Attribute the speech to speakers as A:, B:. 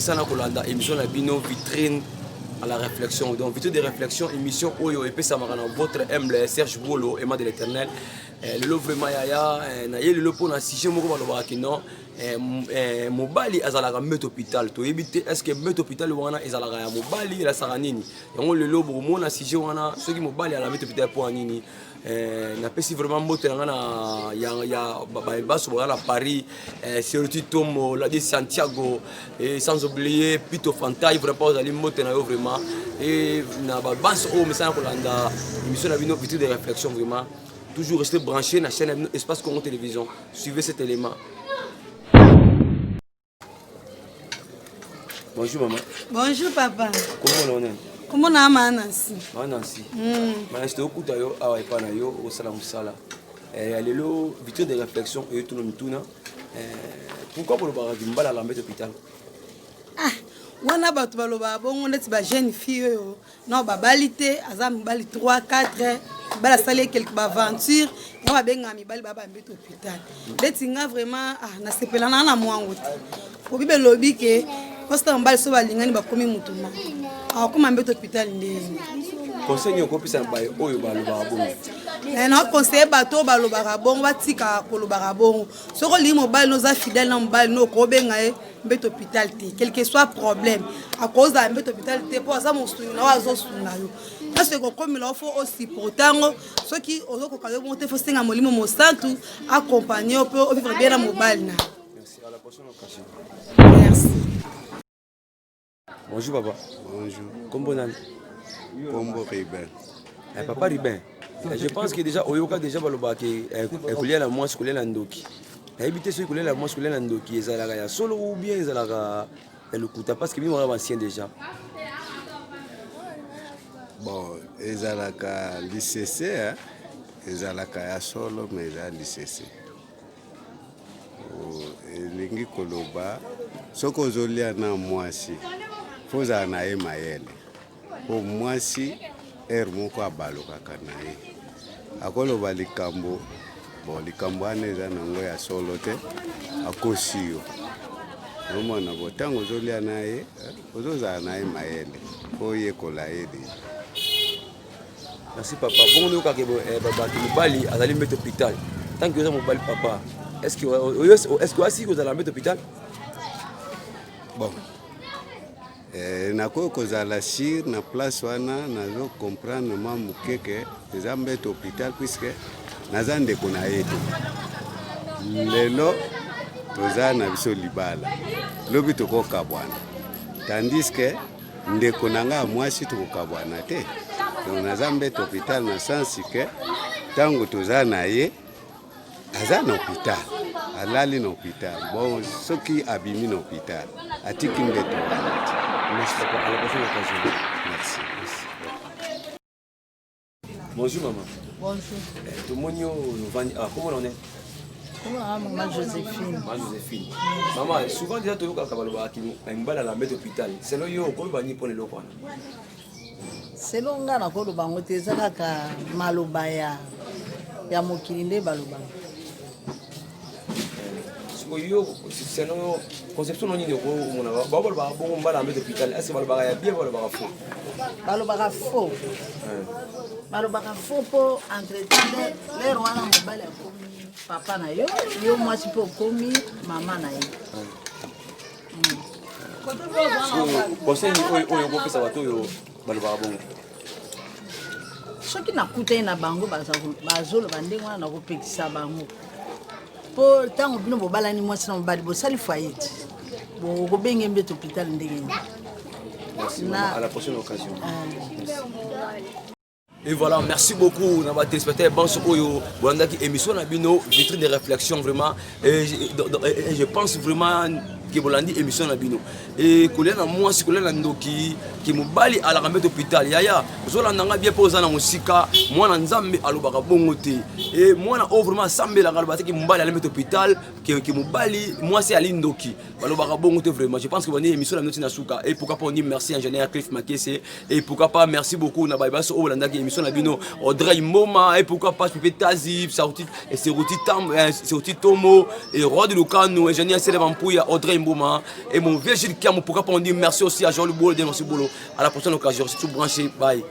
A: bomesana kolanda émission na bino vitrine à la réflexion. Donc vitrine de réflexion, émission oyo epesamaka na votre humble Serge Bolo, aimant de l'Éternel. Lelo vraiment yaya na ye lelo mpona sujet moko balobaka ke non, mobali azalaka mbeto hôpital. Toyebi te, est ce que mbeto hôpital wana ezalaka ya mobali, elasaka nini yango? Lelo bokomona sujet wana, soki mobali ala mbeto hôpital mpo ya nini. Napesi vraiment mbote na nga na ya baso boza na Paris, surtout Tomo Ladi Santiago, et sans oublier Pito Fantai. Vraiment ozali mbote na yo vraiment, et na babanso oyo mesana kolanda émission na bino vitrine de réflexion. Vraiment toujours rester branché na chaîne na bino Espace Congo Télévision. Suivez cet élément. Bonjour maman.
B: Bonjour papa.
A: Comment on est?
B: Kombo na ma Nancy.
A: Mama Nancy. Mama Nancy, tokuta yo awa epa na yo osala mosala. Ya lelo vitrine de réflexion oyo tuna mituna: pourquoi bolobaka mobali ala mbeto hôpital?
B: Ah, wana bato balobaka bongo neti ba jeune fille oyo no babali te, aza mobali 3 4, mibali asali quelque baaventure, yango babengaka mibali baa bambeto hôpital. Neti nga vraiment, ah, nasepela na na mwango te, po Bible elobi ke pasteur mobali so balingani bakomi mutu moko, akokoma mbeto hôpital ndenge?
A: Conseil nini okopesa na baye oyo balobaka bongo?
B: Na conseille bato oyo balobaka bongo batikaka kolobaka bongo. Soki olingi mobali no, oza fidèle na mobali no, okobenga ye mbeto hôpital te. Quel que soit problème, akozala mbeto hôpital te, mpo aza mosungi na oyo azosunga yo. Nyonso ekokomela yo, faut osupporte yango. Soki ozokoka yo bongo te, faut senga Molimo Mosantu accompagne yo mpe ovivre bien na mobali na.
A: Merci, à la prochaine occasion.
B: Merci.
A: Bonjour papa.
C: Bonjour.
A: Kombo nani?
C: Kombo Ruben.
A: Papa Ruben, je pense que déjà oyoka déjà balobaka ke kolia na mwasi, kolia na ndoki. Nayebi te soki kolia na mwasi, kolia na ndoki ezalaka ya solo ou bien ezalaka ya lokuta, parce que bino wana baancien déjà.
C: Bon, ezalaka lisese, hein? Ezalaka ya solo, mais eza lisese. Elingi koloba soki ozolia na mwasi, faut ozala na ye mayele, mpo mwasi ere moko abalukaka na ye, akoloba likambo. Bon, likambo wana eza nango ya solo te, akosi yo. Omona bo ntango ozolia na ye, ozozala na ye mayele mpo oyekola ye déjà.
A: Merci papa. Bongo noyokaka bato mobali azali mbeto hôpital. Tant que oza mobali papa, est ce que oasiki kozala mbeto hôpital?
C: Bon, nakoki kozala sûr na place wana, nazo comprendre mwa moke ke eza mbeto hôpital, puisque naza ndeko na ye te. Lelo toza na biso libala, lobi tokokabwana, tandis que ndeko na ngai ya mwasi tokokabwana te. Donc naza mbeto hôpital na sens ke ntango toza na ye, aza na hôpital, alali na hôpital. Bon, soki abimi na hôpital, atiki mbeto wana te.
A: Merci papa, à la prochaine occasion.
C: Merci.
A: Bonjour maman.
D: Bonjour.
A: Tomoni yo ovandi ah, comment on est?
D: Comment maman Joséphine.
A: Maman Joséphine. Maman, souvent déjà toyokaka balobaka mobali ala mbeto hôpital. Selon yo, okoloba nini mpona eloko wana?
D: Selon nga, nakoloba yango te, eza kaka maloba ya mokili nde balobaka.
A: Sikoyo yo, selon yo, conception no nini okomona bao balobaka bongo, mobali ala mbeto hôpital? Est ce que balobaka ya bien, balobaka faux?
D: Balobaka faux. Balobaka faux mpo entre-temps lere wana mobali akomi papa na yo, yo mwasi mpe okomi mama na ye.
A: Conseil oyo okopesa bato oyo balobaka bongo?
D: Soki nakutani na bango bazoloba ndenge wana, nakopekisa bango, mpo ntango bino bobalani mwasi na mobali, bosali foyer, bokobenge mbeto hôpital ndenge nini?
A: Merci maman, à la prochaine occasion. Merci. Et voilà, merci beaucoup na ba téléspectateurs banso oyo bolandaki émission na bino vitrine de réflexion. Vraiment, et je pense vraiment ke bolandi émission na bino. E kolia na mwasi, kolia na ndoki, Ke mobali alaka mbeto hôpital, yaya, ozolanda nga bien mpo oza na mosika. Mwana Nzambe alobaka bongo te. E mwana oyo vraiment asambelaka alobaka te ke mobali ali mbeto hôpital, ke mobali mwasi ali ndoki. Balobaka bongo te vraiment. Je pense que bani émission na bino ntina suka. Et pourquoi pas on dit merci ingénieur Cliff Makese, et pourquoi pas merci beaucoup na bayebaso oyo bolandaki émission na bino, Audrey Mboma, et pourquoi pas Pepe Tazi Sauti et Seruti Tam, Seruti Tomo et Roi de Lukano, ingénieur Sele Mampuya, Audrey Mboma et mon vieux Gilles Kiamou. Pourquoi pas on dit merci aussi à Jean-Loup Bolo, merci Bolo. À la prochaine occasion, c'est tout branché, bye.